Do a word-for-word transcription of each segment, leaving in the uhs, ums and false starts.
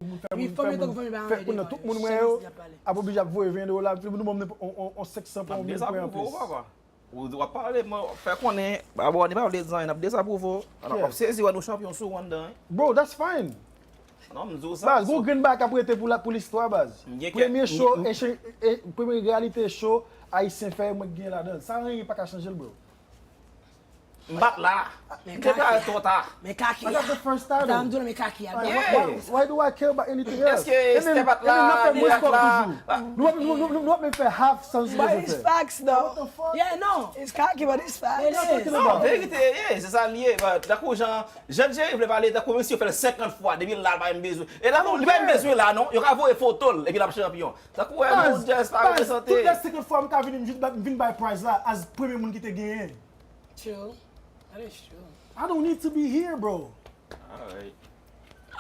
Wi, fanmi tankou fanmi pa anyen devan yo. Sèlman si y ap pale. Ap oblije ap voye ven dola, nou ban m on, on, on senk san poun, mil poun anplis. Ou w ap pale, mwen fè konnen, abòne pa vle di anyen, n ap dezapwouve w. N ap sezi wè nou chanpyon sou ou anndan, wi. Bro, that's fine. Non, m di w sa. Baz, gon grenn bagay k ap rete pou la, pou listwa, baz. Premye show, e, e, premye reyalite show ayisyen fè, mwen k genyen ladan l. Sa anyen pa ka chanje l, bro. M pa t la. M te parèt twò ta. Men kaki a. That's the first time. Sa m di w la, men kaki a. Why, why, why do I care about anything else? Èske Esther pa t la, Lia pa t la? Nou ap, nou, nou, nou, nou ap menm fè half sans. But it's facts though. What the fuck? Yeah, no. It's cocky, but it's facts. Non, verite, yeah, se sa l ye. Tankou jan, jan Jerry vle pale, tankou menm si yo fè l senkant fwa, depi l la, l pa menm bezwen. E la, li pa menm bezwen la, non. Yo ka voye foto l, epi l ap chanpyon. Tankou wè, nou just pa reprezante. Tout lè senkant fwa, m ka vin, m vin bay prize la, as premye moun ki te genyen. True. That is true. I don't need to be here, bro. Alright.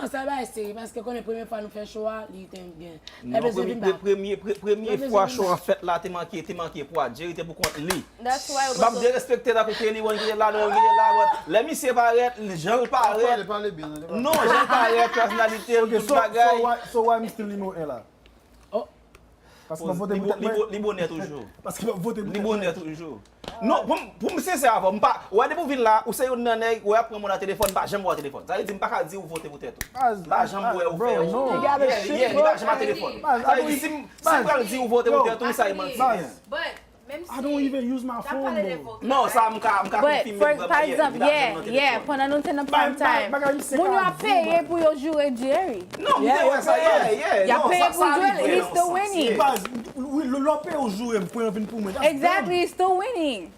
An sa bay seri, paske konnen premye fwa nou fè show a, li te gen. Non, premye, premye, pre-, premye fwa show a fèt la, te manke, te manke pwa. Jerry te pou kont li. That's why. M ap derespekte tankou Kelly One ki te la, non, ki te la, but lè misye parèt, jan l parèt. Pale, pale byen, non, pale. Non, jan l parèt, pèsonalite l, tout bagay. So why, so why m still nimewo en la? Oh. Paske m ap vote pou tèt mwen. Li bo-, li bonè toujou. Paske m ap vote pou tèt mwen. Li bonè toujou. Non, pou m, pou m sensè avè w, m pa, ou wè depi w vin la, ou se youn nan nèg, ou ap pran moun nan telefòn, m pa janm wè w telefòn. Sa vle di m pa ka di ou vote pou tèt ou. M pa janm wè ou fè. Yeah, yeah, li pa janm a telefòn. Sa vle di si m, si m pral di ou vote pou tèt ou, sa e manti. But menm si I don't even use my phone, bro. Non, sa m ka, m ka konfime vrèman, yeah, li pa janm nan telefòn. Pandan nou te nan prime time, moun yo ap peye pou yo joure Jerry. Non, m te wè sa, yeah, yeah. Y ap peye pou joure l, he's still winning. Baz, wi, lè, lè w peye w joure m, pran vin pou mwen. Exactly, he's still winning.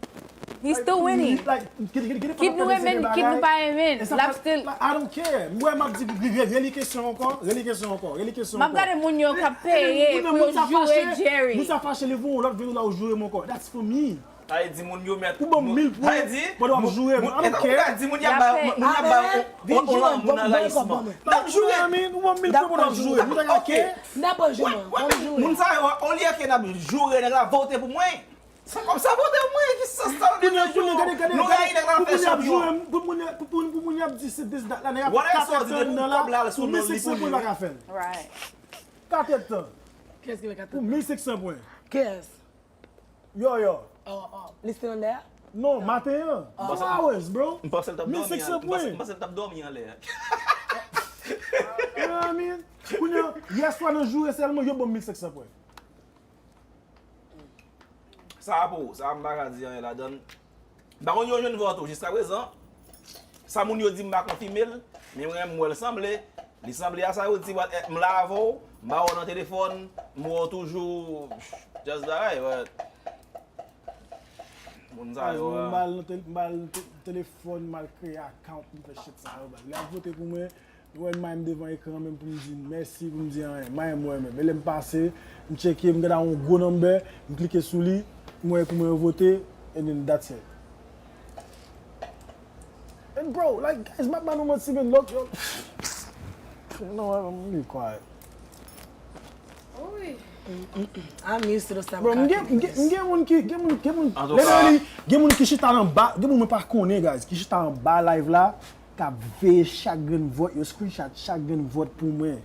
He's still winning. Kit nou renmen l, kit nou pa renmen l, l ap still. I don't care. M wè m ap di, re-, re-, reli kesyon ankò, reli kesyon ankò, reli kesyon ankò. M ap gade moun yo k ap peye pou yo joure Jerry. Moun sa fache, li voye yon lòt ven dola ou joure m ankò. That's for me. Sa vle di moun yo mèt. Ou ban m mil poun pandan w ap joure m. I don't care. Di moun y ap bay, moun y ap bay on, on, on lanmou nan rayisman. N ap joure. Ou ban m mil poun pandan w ap joure m. Ou ta ka care. N ap joure. Moun sa yo, olye ke n ap joure nèg la, vote pou mwen. Sa kòm sa vote pou mwen, ki sans sa nan de jou? Nou rayi nèg la fè chanpyon. Pou moun y ap di se this that la, nèg ap katè tan nan la, pou mil senk san poun pa ka fè l. Katè tan. Pou mil senk san poun. Kiyès? Yo, yo. Oh, oh. Li still on there? Non, maten an. Two hours, bro. M panse l t ap dòmi. Mil senk san poun. M panse l t ap dòmi anlè. You know what I mean? Kounye a, yèswa nan joure sèlman, yo ban m mil senk san poun. Sa a pou ou, sa a m pa ka di anyen ladan l. M pa konn yo jwenn vòt ou jiskaprezan. Sa moun yo di m pa konfime l, men mwen m wè l sanble. Li sanble a sa yo di, but, eh, m la avè w, m pa wè w nan telefòn, m wè w toujou, just bagay, but moun sa yo, m al nan tel-, m al te-, telefòn, m al kreye account, m fè shit sa yo, but lè y ap vote pou mwen, yo wè m menm devan ekran menm pou m di mèsi, pou m di anyen, m menm wè menm. E lè m pase, m tcheke, m gade yon gwo number, m klike sou li, m wè pou mwen yo vote, and then that's it. And bro, like, guys, m ap ba nou manti, men lòt yo. Non, m be quiet. Wi. I'm used to the stuff. Bro, m gen, m gen, m gen moun ki, gen moun, gen moun, literally, gen moun ki chita anba, gen moun mwen pa konnen, guys, ki chita anba live la, k ap veye chak grenn vòt, yo screenshot chak grenn vòt pou mwen.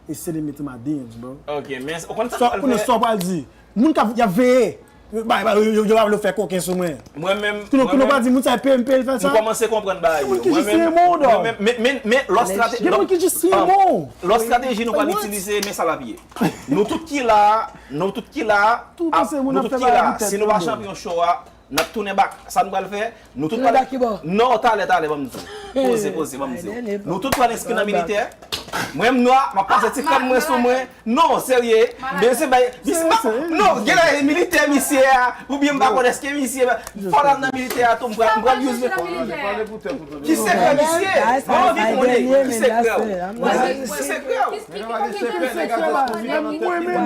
E send it to my D Ms, bro. Ok, men ou konn sa m pral fè? Sa w pral di? Moun k ap, y ap veye. Yo, yo, yo, yo ap vle fè koken sou mwen. Mwen menm, mwen menm, pa di moun sa peye m, peye l fè sa. M kòmanse konprann bagay yo. Gen moun ki jis renmen w, dog. Mwen menm, men, men, men, lòt strateji, gen moun ki jis renmen w. Lòt strateji nou pral itilize, men sa l ap ye. Nou tout ki la, nou tout ki la, nou tout ki la, si nou pa chanpyon show a, n ap tounen back. Sa nou pral fè? Nou tout pral. Non, talè, talè, ban m di w. Poze, poze, ban m di w. Nou tout pral enskri nan militè. Mwen, m nwa, m ap pase ti kòn mwen sou mwen. Non, serye. Misye bay, misye, non, genlè militè misye a, oubyen m pa konn èske misye, fò l al nan militè a tou, m pral, m pral use men. Ki sekrè misye? Mwen anvi konnen ki sekrè w. Ki sekrè w?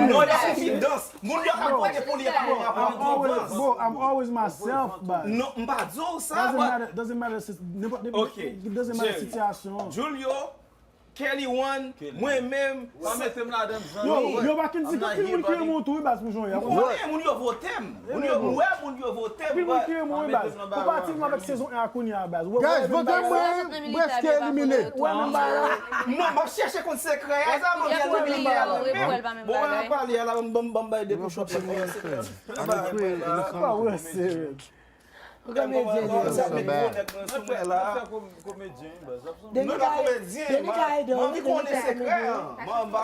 Non, y ap konfidans. Moun yo ka kwè ke pou li, e pa pou li, e pa pou li. Bro, I'm always, bro, I'm always myself, but non, m pa di w sa, but doesn't matter, doesn't matter si, nenpòt, it doesn't matter sitiyasyon an. Julio, Kelly One, mwen menm. Pa mete m ladan, zanmi. Yo, yo pa kenn si anpil moun ki renmen w tou, wi, baz, pou jan w ye. Ou konnen moun yo vote m. Moun yo, m wè moun yo vote m. Anpil moun ki renmen w, wi, baz. Ou pati m avèk sezon en a kounye a, baz. Guys, vote mwen, m prèske elimine. Ou wè menm bagay la. Non, m ap chèche konn sekrè a, sa mwen gen nan milye a la menm. Bon, mwen ap pale a la, ban m, ban m, ban m bay de push up, sekrè a. Pa wè, serye. Ou komedyen, Denis. Denis ka ede w, wi, Denis ka ede w.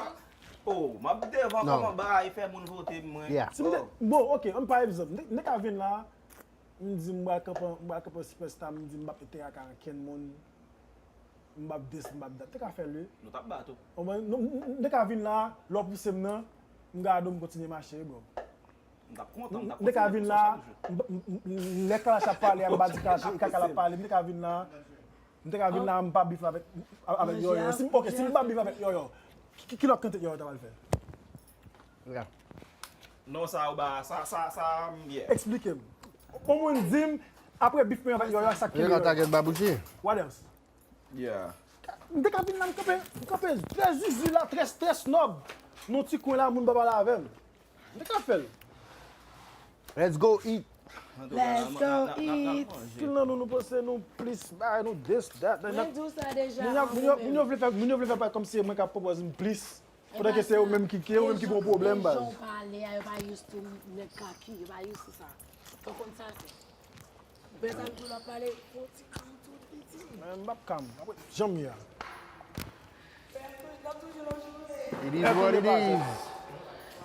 Oh, m ap devan kòman bagay fè moun vote mwen. Si m te, bon, ok, ann pa egzanp, m te, m te ka vin la, m di m pral kanpe, m pral kanpe sipèsta, m di m p ap te ka ankenn moun, m p ap dis, m p ap dat. M te ka fè l, wi. Nou t ap bat ou. M te ka vin la, lè w pouse m nan, m gade w, m kontinye mache, wi, bro. M t ap kontan, m t ap kontinye konsa chak jou. M te ka vin la, m, m, m, lè Kalash ap pale a, m pa di Kalash, e Kaka l ap pale, m te ka vin la, m te ka vin la, m pa bif avèk, avèk Yòyò. Si m, ok, si m pa bif avèk Yòyò, ki, ki, ki lòt kantite Yòyò ta pral fè? Non, sa, ou ba, sa, sa, sa, m, yeah. Eksplike m. Yon moun di m, apre bif mwen avèk Yòyò, sa k kenbe Yòyò? What else? Yeah. M te ka vin la, m kanpe, m kanpe trè zuzu la, trè, trè snòb. Nan ti kwen la, moun pa pale avè m. M te ka fè l. Let's go eat. Let's go eat. Anpil nan nou, nou panse nou plis bay, nou this, that. Mwen di w sa deja. Moun yo, moun yo, moun yo vle fè, moun yo vle fè parèt kòmsi se mwen k ap pwopoze m plis. Pandan ke se yo menm ki, ki, yo menm ki gon pwoblèm, baz. Jan w pale a, yo pa used to nèg kaki, yo pa used to sa. Ou konn sa se. Pèsonn tou l ap pale, fò ti kalm tou piti. Men m p ap kalm. Janm ye a. It is what it is.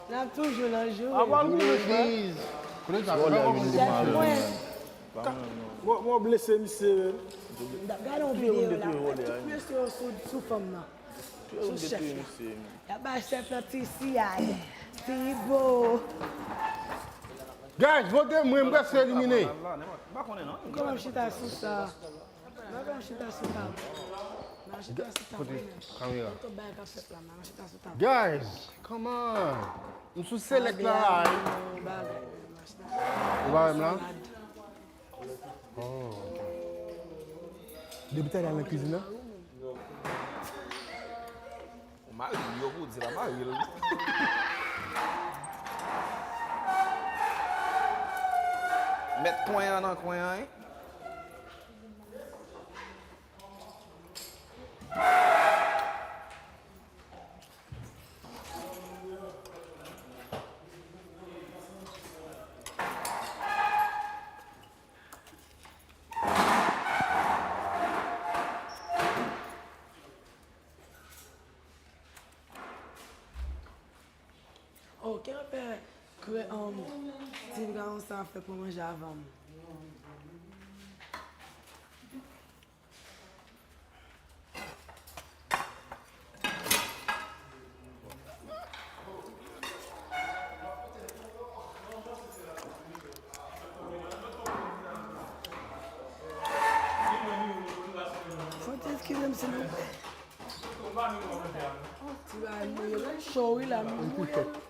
N ap toujou nan jou. It is. Kote sa fè mwen. Mwen blese misye. Gade yon videyo la. Tout mesye yo sou, sou fanm nan. Sou chèf la. Y ap bay chèf la ti siyay. Ti bo. Guys, vote mwen, m prèske elimine. Kòman m chita sou sa? Kòman m chita sou tab? M chita sou tab, wi, men. Kote kamera? Tout bagay k ap fèt la, m chita sou tab. Guys, come on. M sou select la. Ou pa wè m la? Oh. Depi talè al nan kizin nan. Ou mari l, yo pou di la mari l. Mèt kwen an nan kwen an, wi. Oh, ki afè krè, um, ti gason sa fè pou manje avan m? Fò te eskize m, silvouplè. Ti bagay mouye, cho wi la, m mouye wi.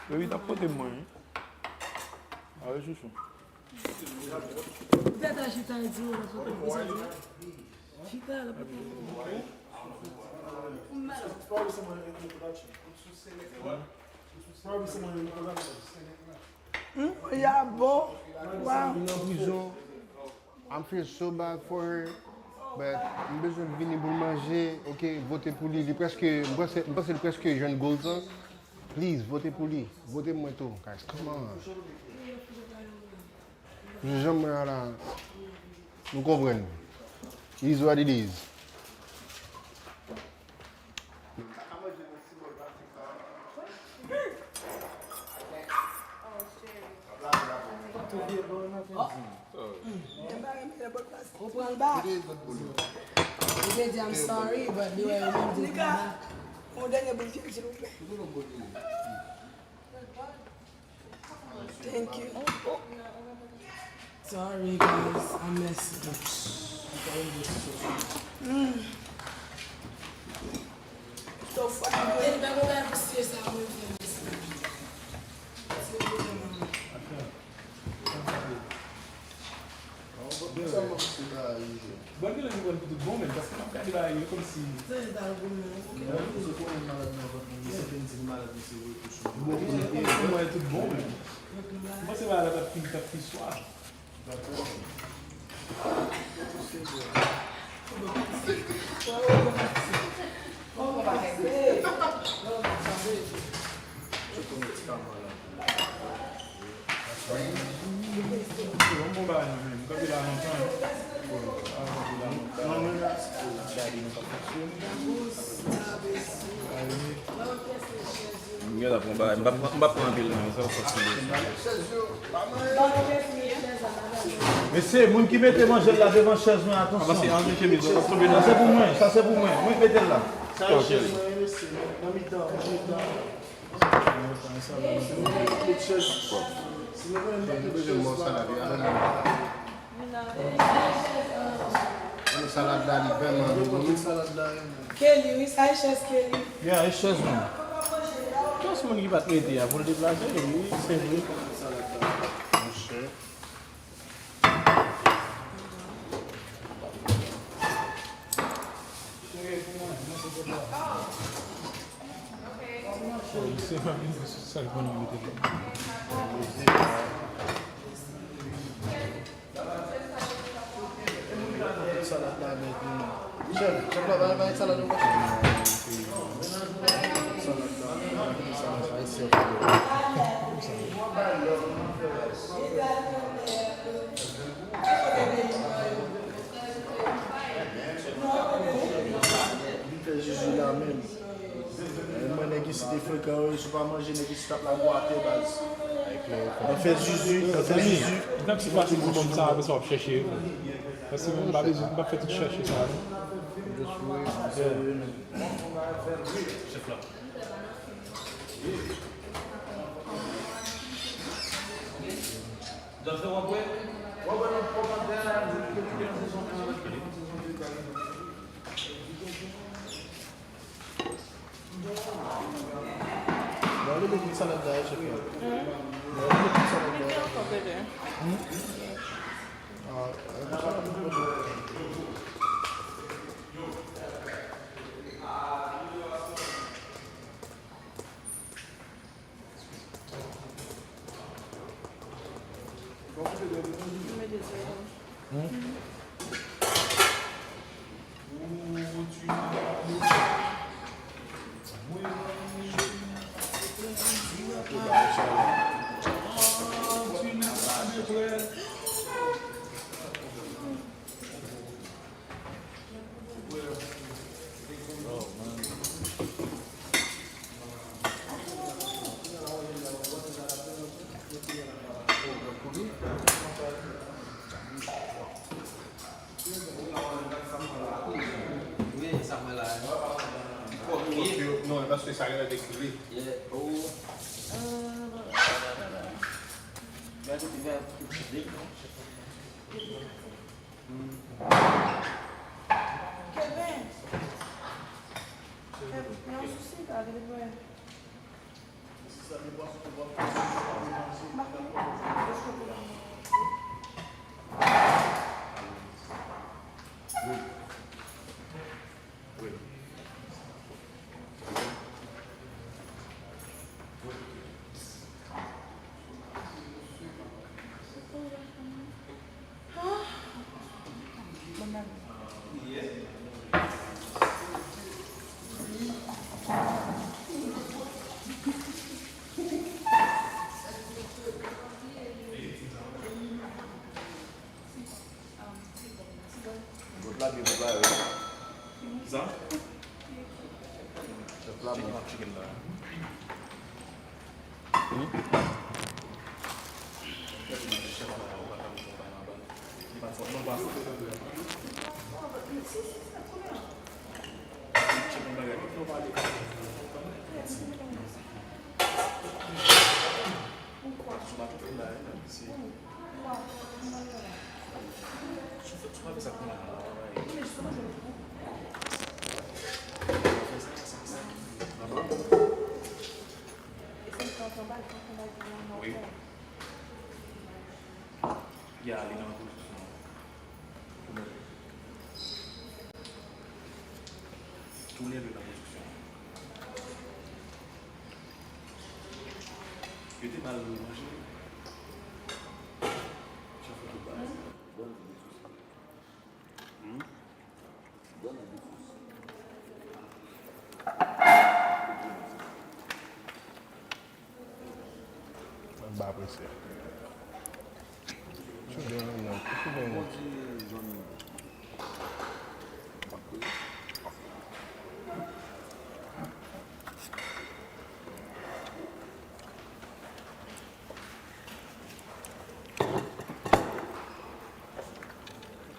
Baby, t ap pote m mwen, wi. Ale chouchou. Ou tèt a chita di w la foto, kisa di la? Chita la foto. Hmm, ya bon. Wow. Nan prizon. I'm feel so bad for her, but m bezwen vini pou l manje, ok, vote pou li. Li prèske, m panse, m panse li prèske jwenn goal sa. Please, vote pou li. Vote mwen tou, guys. Come on. Jan mwen an la, nou konprann. It is what it is. Ou pran l bak. Ou te di, "I'm sorry," but li wè yo menm di, "Ou pran l bak." Yon dènye boul, silvouplè. Thank you. Sorry, guys, I messed up. Mm. So funny. Tèl bagay pou sye sa mwen fè, mèsi. Sye pou mwen. Bon, gen lè li pran pou tout bon, men, paske m ap gade bagay yo kòmsi. Sa e ta goumen. Mwen, se konnen malad nan vant mwen, se te di malad, se retouch. Bon, se kòmsi mwen tout bon, men. M panse bagay la t ap fin, t ap fin swa. M gen la pran bagay, m pa, m pa pran anpil non, sa pa fasil. Mesye, moun ki mete manjèl la devan chèz mwen, atansyon. Sa se pou mwen, sa se pou mwen. Mwen ki mete l la. Sa e chèz mwen, mesye, nan mitan, nan mitan. Mwen pa gen salad. Mwen pa gen salad. Mwen salad la, li vrèman bon. Mwen salad la, wi. Kelly, wi, sa e chèz Kelly. Yeah, e chèz mwen. Kiyès moun ki pa t mete a pou l deplase? Wi, se vre. Monchè. Salad la, men, men. Chèf, chèf la, bay, bay salad yo, chèf. Salad la, salad la, salad la. Li fè zuzu la menm. Mwen, nèg isit te frekan, wi, si w pa manje, nèg isit ap lage w atè, baz. Nan fè zuzu, nan fè zuzu. Nan ti pase pou bonm sa, apre sa w ap chèche yo. Paske mwen pa bezwen, m pa fè tout chèche sa, non. Chèf la. Dòkte, w ap wè, w ap wè nan kòmantè a, di ke li gen sezon an avèk li, sezon de bagay. Bon, ale met tout salad la, chèf la. Bon, ale met tout salad la. Mete ankò, bebe. Hmm? Ah, ah, Non, e paske sa genlè te koule. Kevin! Kevin, yon sousi, gade, li pran. Vòt la byen prepare wi. Kisa? Chèf la bon. Chicken la. Hmm? Chèf la, ou pa ka mete yon pay anba. Li pa t fò, non, pa fò. Chicken bagay. Sou bato pou la, hein, si. Sou fè, sou fè sa pou la. Wi. Ya, li nan kou sou. Nève nan pwodiksyon. Yo te ba l manje. Chèf la ba l. Bon, ti de sousi. Hmm? Bon, ti de sousi. Mwen pa apresye. Sou de yon nèg, sou de yon nèg.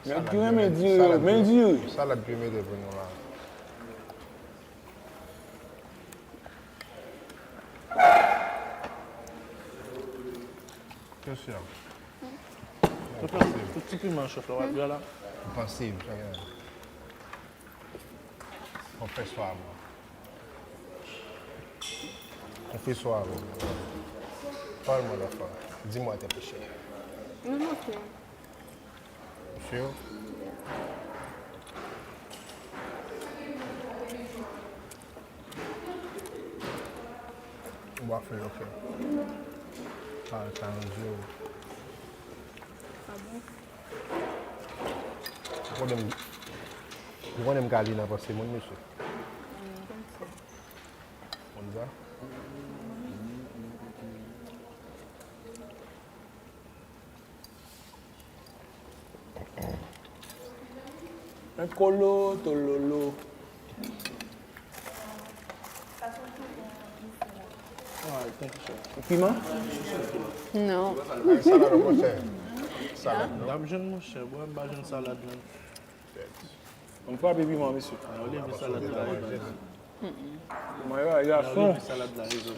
Nèg ki renmen diri, men diri. Salad ki yo mete pou nou la. Kesyon. Tout ti piman chèf la, w ap di la. Ou panse, chak. Konfeswa avè w. Konfeswa avè w. Pale mwen lòt fwa. Di mwen te peche. Non, non, frè. Ou si? Ou ap fè l, ok. Sa, sa yon zero. Ah bon? Ou konnen m, ou konnen m ka li nan panse moun, mesye. Mm, m konn sa. Konn sa? Mwen kolo, tololo. Alright, thank you, sir. Piman? Non. Salad, monchè. Salad, non? M ap jwenn, monchè. Bwè, m pa jwenn salad, menm. M frape piman, mesye. Yo leve salad la, yo leve. Mwen, yo, yo, yo leve salad la, yo.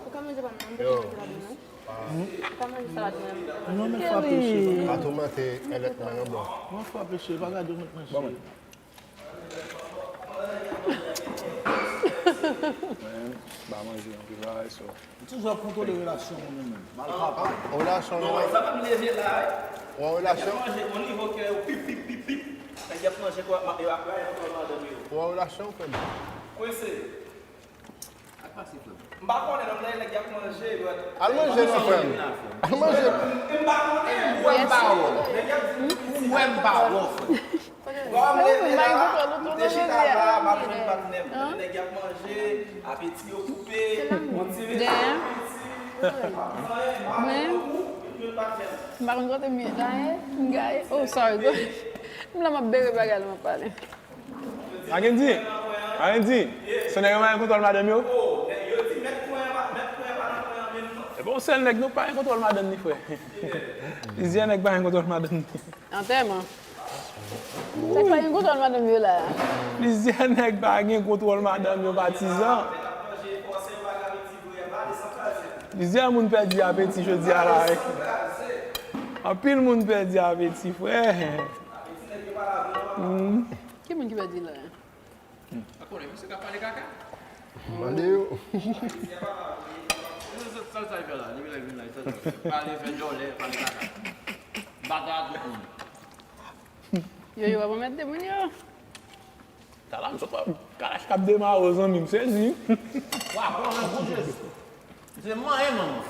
Ou ka manje pa m nan, m pa manje pa m nan. Ou ka manje salad mwen. Non, men frape, mesye. Pa toumante èlèt mwen, non, bro. Mwen frape, mesye. Pa gade w met manje. Bon, mwen. Mwen, m pa manje anpil bagay, so. Ou toujou ap kontwole relasyon moun ou menm. Malpropte. Relasyon, non, sa pa m leve la, wi. Ou an relasyon? Nèg y ap manje, yon nivo ke yo pip, pip, pip, pip. Nèg y ap manje kwa, yo ap rayi kontwòl madanm yo. Ou an relasyon, frè m? Kwense. Sa k pase, frè m? M pa konnen, non, nèg y ap manje, yo. Al manje, non, frè m. Al manje. M pa konnen. M wè m pa wè w. Nèg y ap di, m wè m pa wè w, frè m. Bon, m leve la, m te chita la, m ap jwenn patnè m. Tande nèg y ap manje, apeti yo koupe, yon ti resto piti. Mwen, m pa konn kote m ye. Dayè, m gaye. Oh, sorry, go. M la m ap bere bagay la, m ap pale. Akendi, Akendi, se nèg yo pa gen kontwòl madanm yo? E bon, sèl nèg nou pa gen kontwòl madanm ni, frè. Plizyè nèg pa gen kontwòl madanm ni. Antèman. Nèg pa gen kontwòl madanm yo la. Plizyè nèg pa gen kontwòl madanm yo, patizan. Plizyè moun pèdi apeti jodi a la, wi. Anpil moun pèdi apeti, frè. Hmm. Ki moun ki pèdi la? Pa konnen, misye ka pale kaka. Mande yo. Sa l, sa l fè la? Depi lè l vin la, sa l fè? Pale, fè djòlè, pale kaka. Bata ak tout moun. Yo, yo pa pwomèt de moun yo. Tala, m sot wè Kalash k ap demare w, zanmi, m sezi. Wa, bon, men, bon Jezi. Se manyen, manman.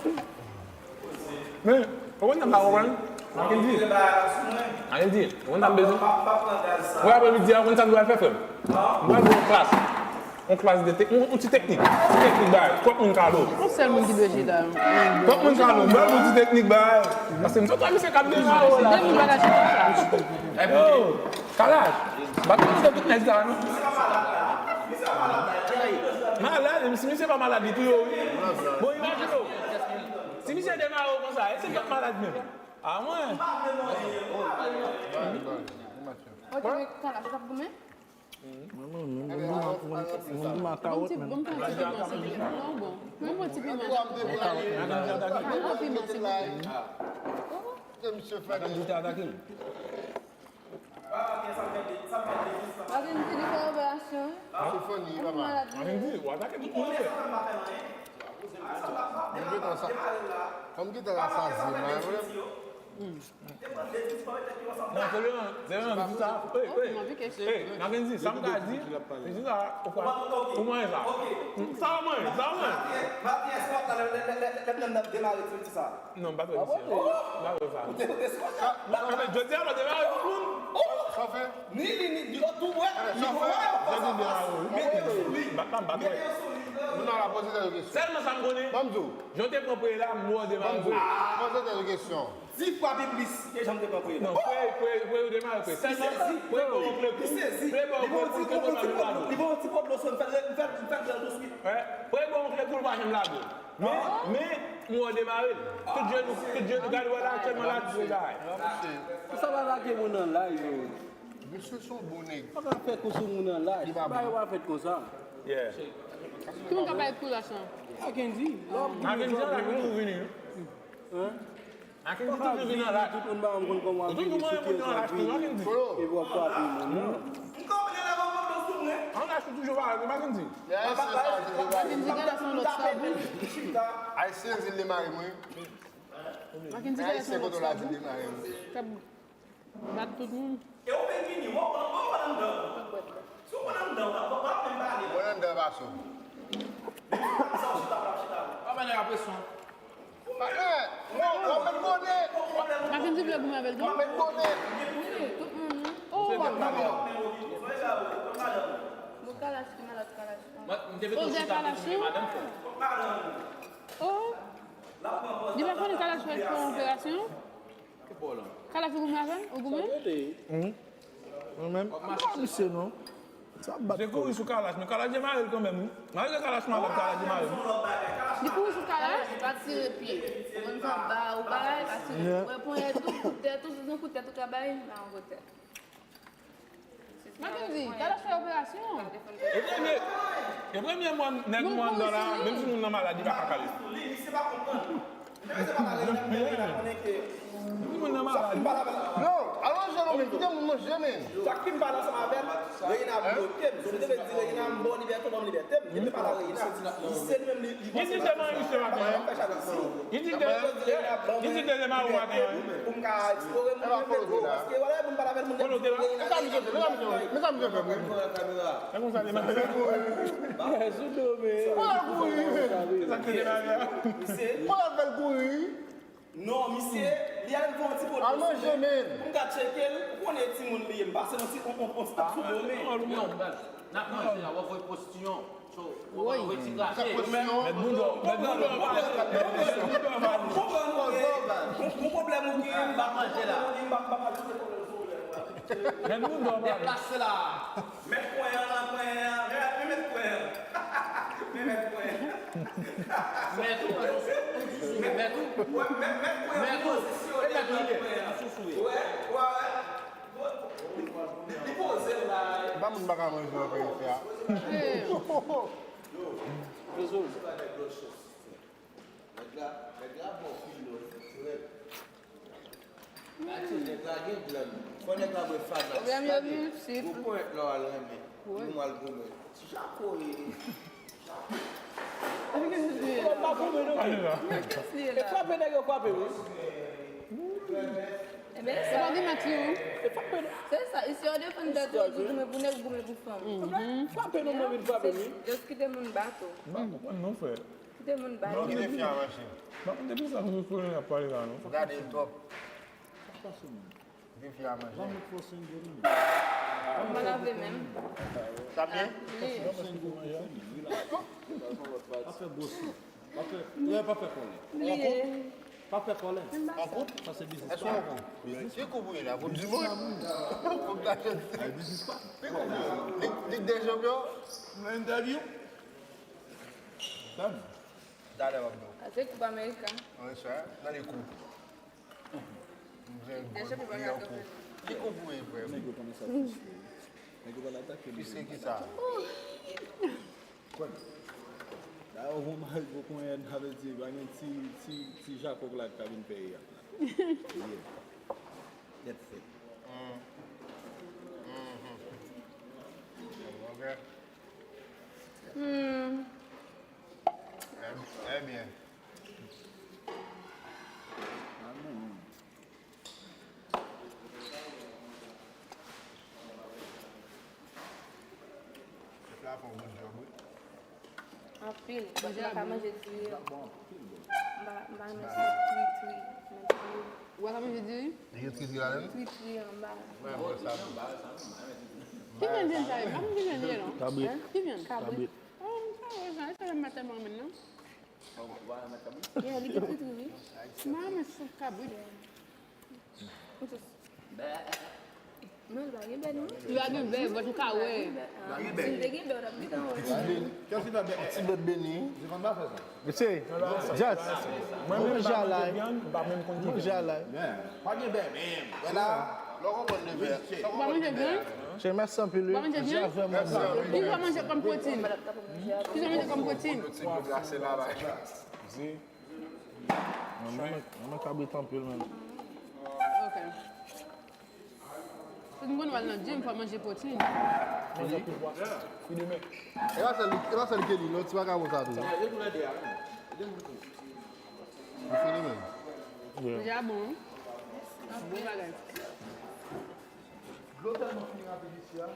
Men, ou konn sa m pa konprann? Akendi. Akendi, ou konn sa m bezwen? Wè, aprè midi a, ou konn sa m pral fè, frè m? M pral fè yon klas. Yon klas de tek-, yon, yon ti teknik. Ti teknik, bay. Twòp moun kalo. Yon sèl moun ki dwe chita. Twòp moun kalo. M pral fè yon ti teknik, bay. Paske m sot wè misye k ap demare w la. De moun bagay se konsa. Yo, Kalash, m pa t konn se tout nèg sa a, non. Malad, si misye pa malad, li touye w, wi. Bon, imajine w. Si misye demare w konsa, èske l p ap malad menm? A mwen. Ok, men Kalash, ou t ap goumen? Mwen, mwen, mwen, mwen, mwen, mwen, mwen, mwen, kawòt menm. Bon, ti piman, bon. Mwen, bon, ti piman. Mwen, bon, piman, silvouplè. Misye fè. Misye atake m. Akendi di li fè operasyon. Se funny, papa. Akendi, w atake tout moun, frè. Kòm gentan sa, kòm gentan rasazi la, frè. Non, se vre, se vre, se sa. Ey, ey, Mackenzie, sa m ka di, se sa, ou pa, ou manyen sa. Sa w manyen, sa w manyen. Non, m pa t wè misye. M pa t wè sa. Non, men jodi a, nou demare tout moun. Ni li, ni yo tou wè. Jodi demare, wi. Bat la, m pa t wè. Nou nan la poze tèt yo kesyon. Sèlman sa m konnen. Ban m di w. Jan w te pran preye la, m wè w demare tou. Poze tèt yo kesyon. Di fwa pi plis ke jan m te pran preye la. Non, preye, preye, preye, ou demare preye. Sèlman, preye ba w yon kle kou. Preye ba w yon kle kou, l te pran preye la. Li ba w yon ti pot dlo sou, m fè l, m fè l, m fè l bèl touswit. Preye ba w yon kle kou, l pa janm lage w. Men, men, m wè w demare l. Tout je nou, tout je nou, gade wè la aktyèlman la, tout je bagay. Pou sa pa lage moun nan live yo. Misye se yon bon nèg. Pa ka fè kou sou moun nan live. Li pa bon. Bagay pa fèt konsa. Yeah. Ki moun k ap bay kou la sa? Mackenzie. Mackenzie, la ki tou vini. Hein? Mackenzie toujou vin nan live. Tout moun pa konn kòman ap vini sou kè sa vini. Epi w ap frape moun, non. An lach ou toujou pa Mackenzie. Mackenzie gen lach yon lòt sa, bon. Ayisyen di l demare mwen. Mackenzie gen lach yon lòt sa, bon. Bat tout moun. E ou menm vini, ou, ou, ou anndan. Si ou konn anndan, ou pa, ou pa menm pale. Mwen anndan pase w. Sa w chita, w ap chita. Pa ba nèg la presyon. Pa, eh, non, w ap met bonè. Mackenzie vle goumen avè l tou. W ap met bonè. Wi, tout moun, non. Oh, w ap goumen. Bon, kalach ki malad, kalach. Mwen, m te mete w chita pou goumen madanm fò. Oh. Li pa konnen kalach fè yon operasyon? Kalach ou goumen avè l? Ou goumen? Mwen menm, m pa misye non. Sa bat. Misye kouri sou kalach, men kalach demare l kanmenm, wi. Malgre kalach malad, kalach demare l. Li kouri sou kalach? Li pa tire pye. Ou konn sa ba ou bagay, pa tire. Wè ponyèt ou, kout tèt ou, se yon kout tèt ou ka bay, nan yon kout tèt. Mackenzie, kalach fè operasyon. E premye, e premye mwen nèg mwen anndan la, menm si moun nan malad, li pa ka kale. Li, li se pa konprann. Menm si se pa la reyina, men reyina konnen ke. Menm si moun nan malad. Non, alonje non, men kite moun manje, men. Sa ki m pale ansanm avè l, reyina bloke m. So, m te vle di reyina, m ba w libète, w ban m libète m. Epi pa la reyina. Li se li menm, li, li panse li pa konsa. Li di demen, misye maten an. Li di demen, misye maten an. Pou m ka eksplore moun, men tou, paske, wala, pou m pale avè l, moun nan di reyina, reyina. Men sa misye fè, men sa misye fè, men. E konsa li mache. Sou do, men. Fò l kouri. Se sa k te demen avè a. Fò l fè l kouri. Non, misye, li al fè yon ti pot. Al manje, men. Pou m ka tcheke l, ou konnen timoun li ye, m pase yon ti, yon, yon, yon ti tap sou do, men. Non, non, baz. N ap manje la, w ap voye postiyon. So, w ap voye ti krache. Mèt Boudo, Mèt Boudo, Mèt Boudo. Konprann ou gen, yon, yon pwoblèm ou gen, m ap manje la. M ap, m ap ajoute pwoblèm sou pwoblèm. Mèt Boudo, baz. Deplase la. Mèt kwen an, kwen an, men, men mèt kwen an. Men mèt kwen an. Mèt ou, mèt ou, mèt ou. Wè, mèt, mèt kwen an, li pozisyone nan kwen an. Wè, wè, wè. Li, li poze l la. Pa moun pa ka manje nan peyi sa. Yo, se pa nèg lòt chans. Nèg la, nèg la bon, fil lòt, frè. Gade, nèg la gen glann. Fò nèg la bwè Fanax. Pwoblèm yo miltip. Gwo ponyèt lè w al renmen. Wi. Nou al goumen. Ti Jako e. Ou pa goumen non. E frape nèg yo frape wi. Ebyen, se pa gen mati wi. E frape nèg. Se sa, isi yo defann tèt yo, di goumen pou nèg, goumen pou fanm. Frape nou, mwen vin frape wi. Just kite moun bato. M pa konprann non, frè. Kite moun ba yo. Kite fi a manje. M pa konn depi sa pou konnen y ap pale la non. Ou gade l twòp. Sa k pase moun? Kite fi a manje. Ban m fòse yon gwo moun. M pa lave men m. Sa byen? Wi. Fòse yon gwo manje. Pa fè gwo sou. Pa fè, pa fè kòlè. Li ye. Pa fè kòlè. An koup? Sa se biznis pa. Èske w an koup? Ki koup ou ye la? Koup di moun? Koup gason. Ay, biznis pa. Ki koup ou ye? Lig, Lig dè Chanpyon? Nan entèvyou? Dam. Talè w ap di w. Sa se koup ameriken. Wi, sè. Nan li koup. Mwen gen gòl bouyi an koup. Ki koup ou ye, frè m? Nèg yo kòmanse ap fiske. Nèg yo pral atake m. Fiske ki sa? Kwè m. Dayè, ou mari gwo ponyèt, sa vle di, pa gen ti, ti, ti Jakòb la ki ka vin peye a. Yeah. Tèt fèt. Mm. Mhm. Ok. Hmm. Trè, trè byen. Ah, non. Pil. Mwen pa ka manje diri. M pa, m pa renmen sòs tri, tri. Men diri. Ou pa ka manje diri? Li gen tri, tri ladan l? Tri, tri anba. Mwen, mwen, sa. Ki vyann vyann sa ye? M pa konn ki vyann li ye, non. Kabrit. Ki vyann? Kabrit. Oh, m pa wè sa. E sa m pa tèlman renmen, non. Yeah, li gen tri, tri, wi. M pa renmen sòs kabrit. Non, li pa gen bè, non. Li pa gen bè, but ou ka wè. Si l te gen bè, w t ap gentan wè. Kèlsi nan bè? Yon ti bèt beni. Jefan pa fè sa. Mesye, just. Mwen menm, m pa manje vyann, m pa menm konn ki vyann. Manje alay. Pa gen bè menm. Wè la, lè w konprann le bè. Ou pa manje vyann? Che, mèsi anpil, wi. Ou pa manje vyann? Ki sa w manje kòm pwoteyin? Ki sa w manje kòm pwoteyin? Pwoteyin yo glase la, la. Mwen, mwen, mwen kabrit anpil, menm. Ok. Si m konn w al nan gym, fò w manje pwoteyin. Manje pi bwa. Pi demen. E pa sèl, e pa sèl Kelly, non, ti bagay konsa tou. Li fini menm. Yeah. Deja bon, wi. Bon bagay. Dlo tèlman fini rapid isi a.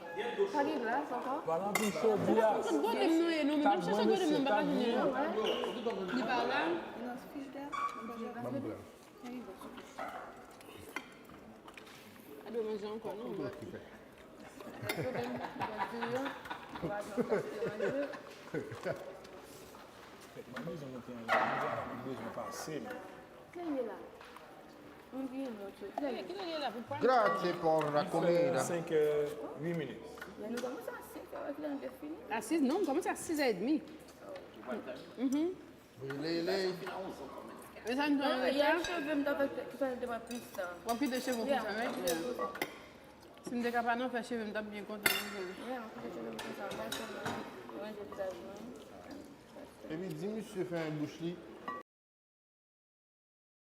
Pa gen glas ankò? Pa nan pi chodi a. Tout gode m nou ye, nou, m ap chache gode m nan, m pa ka jwenn li. Li pa la. Nan frijidè. Ban m glas. Pa dwe manje ankò, non, but. Mwen bezwen monte anlè, mwen bezwen pase, men. Kilè l ye la? Mwen bliye non, chè. Kilè l ye la pou pran? Grazie por la comida. Senk è, uit minit. Men nou kòmanse a senk è, kilè nou te fini? A sis, non, nou kòmanse a sis è edmi. Mhm. Lele. E sa m t ap fè? Cheve m t ap fè, ki fè l te pran plis tan. W ap kite cheve w konsa, right? Yeah. Si m te ka pa nan fè cheve m, m t ap byen kontan, wi. Yeah, m kite cheve m konsa, m pa fè ranje vizaj mwen. Epi di misye fèmen bouch li,